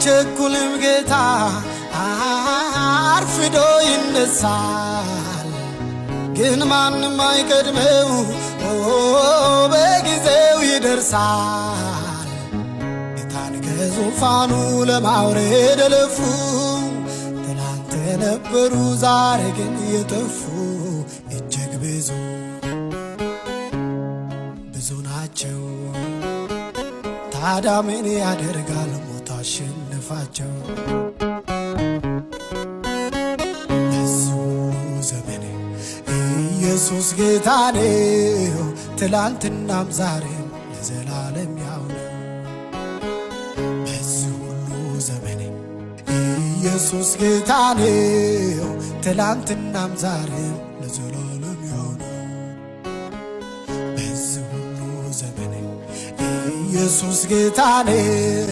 አይቸኩልም ጌታ፣ አርፍዶ ይነሳል፣ ግን ማንም አይቀድመው፣ በጊዜው ይደርሳል። ጌታን ከዙፋኑ ለማውረድ ለፉ፣ ትላንት የነበሩ ዛሬ ግን የጠፉ እጅግ ብዙ ብዙ ናቸው። ታዲያ ምን ያደርጋል፣ ሞት አሸነፋቸው። በዚህ ሁሉ ዘመን ኢየሱስ ጌታ ነው፣ ትላንትናም ዛሬም ለዘላለም ያው ነው። በዚህ ሁሉ ዘመን ኢየሱስ ጌታ ነው፣ ትላንትናም ዛሬም ለዘላለም ያው ነው። በዚህ ሁሉ ዘመን ኢየሱስ ጌታ ነው።